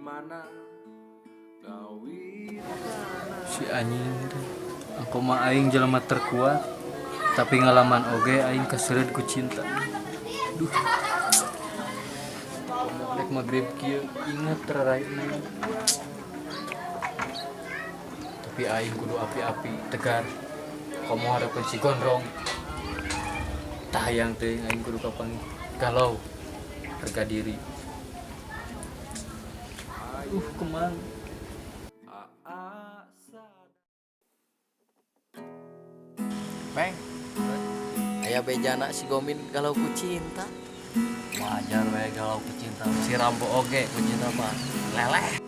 Mana Si anjing teh. Aku mah aing jelema terkuat, tapi ngalaman oge aing kesereut ku cinta. Duh. Rek maghrib kieu inget raraina. Tapi aing kudu api-api tegar. Komo hareupeun si Gondrong. Tah, hayang teh aing kudu kapanggih galau harga diri. Kemang. Aa sadar. Peng. Aya bejana si Gomin galau ku cinta. Wajar we galau ku cinta, si Rambo oge ku cinta mah leleh.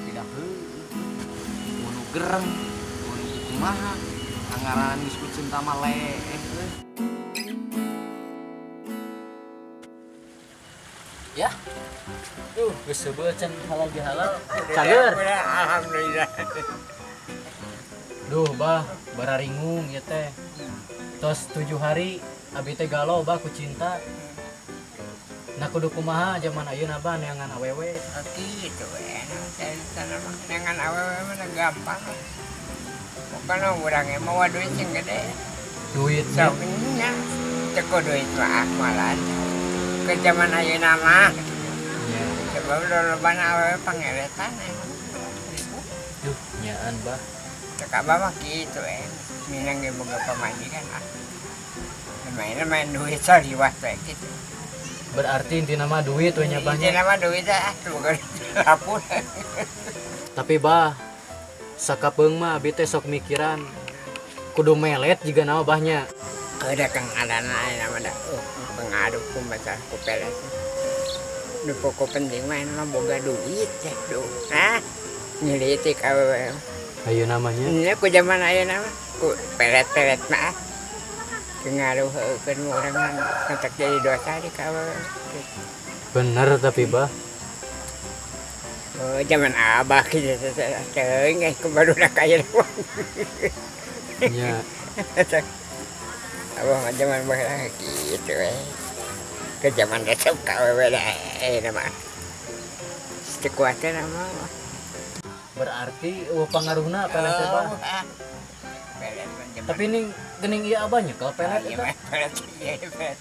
Tidak heueuh. Unu gereng, unu kumaha. Anggaran geus ku cinta mah leh euy. Ya. Duh, geus seubeuh can halal bihalal. Cager. Alhamdulillah. Duh, Bah, bararingung ya teh. Tos 7 hari abi teh galau, Bah, ku cinta. Nah, kudu kumaha zaman ayeuna, Bah, neangan awewe? Gitu enak saya mah dengan awewe mah gampang. Pokoknya urang mawa duit sing gede. Duit nya. Sok nya teu duit mah malah. Ke zaman ayeuna mah. Nya. Sebab lolobana awewe pangeletan. Duh, nyaan, Bah. Cek abah mah gitu eh. Minang ge boga pamajikan ah. Main main duit saliwat we gitu. Berarti intina mah duit we nya, Bah, nya. Intina mah duit ah, boga lapur. Tapi Bah, sakapeung mah abi teh sok mikiran kudu melet juga nama Bahnya. Udah kang adana ayeuna mah da pengaruh ku masalah ku pelet. Nu pokok penting mah mah boga duit ya duh. Hah? Nyelitik awewe. Ayo namanya. Ini ku zaman ayeuna mah ku pelet-pelet mah. Pengaruh heukeun urang mah ngetek jadi dosa di ka awewe. Bener tapi, Bah. Oh, zaman abah gitu teuing ku barudak ayeuna mah. Nya. Abah mah zaman baheula kitu we. Ke zaman resep ka awewe da ayeuna mah. Teu kuat teh mah. Berarti eueuh pangaruhna pelet teh, Bah. Oh, ah. Pelet mah zaman. Tapi ning geuning ieu abah nyekel pelet Iya, eta. mah pelet iya pelet.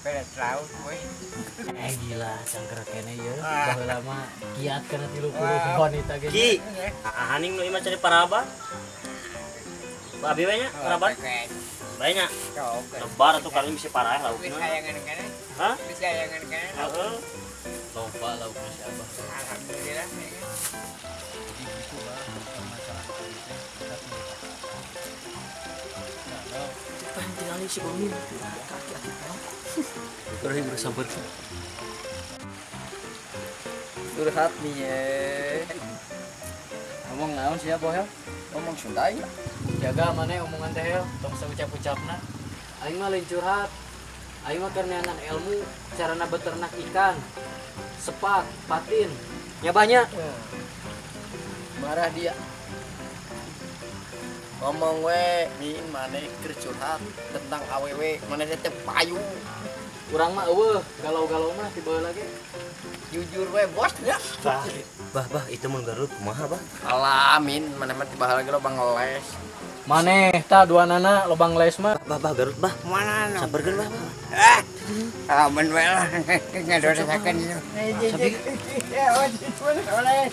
Pelet laut we. Eh, gila, cangker kene ieu. Ah. Baheula mah kiat kana 30 Wah. wanita ge. Ki, haning nu imah cari paraban. Abi we nya paraban. Banyak. Sok. Lebar atuh kali bisa paraeh Bisa laukna. hayangan kana. Hah? Bisa hayangan kana. Heeh. Loba laukna si abah. Alhamdulillah. Ya kan. Jadi gitu, Bah, masalah tadi teh tapi galau. Pengen tinggalin si Gomin. Kaki-kaki pulang. Udah udah sabar. Curhat nih ye. Ngomong naon sih ya, Bohel? Ngomong Sunda ya. Jaga mana omongan teh, Hel, tong saucap-ucapna. Aing mah lain curhat. Aing mah keur neangan ilmu carana beternak ikan. Sepat, patin. Nya banyak. Marah dia. Ngomong we, min maneh keur curhat tentang awewe, maneh teh payu. Urang mah eueuh, galau-galau mah ti baheula ge. Jujur we bos ya. Bah, Bah, itu mun Garut kumaha, Bah? Alah min, maneh mah ti baheula ge loba ngeles. Maneh tah dua nana lobang les mah. Bah, Bah, Garut, Bah. Mana nu? Sabarkeun, Bah. Ah. Ah, mun we lah ngadosakeun itu. Sabi. Ya, oh, boleh.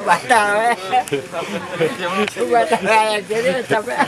Batal we. Batal we jadi capek.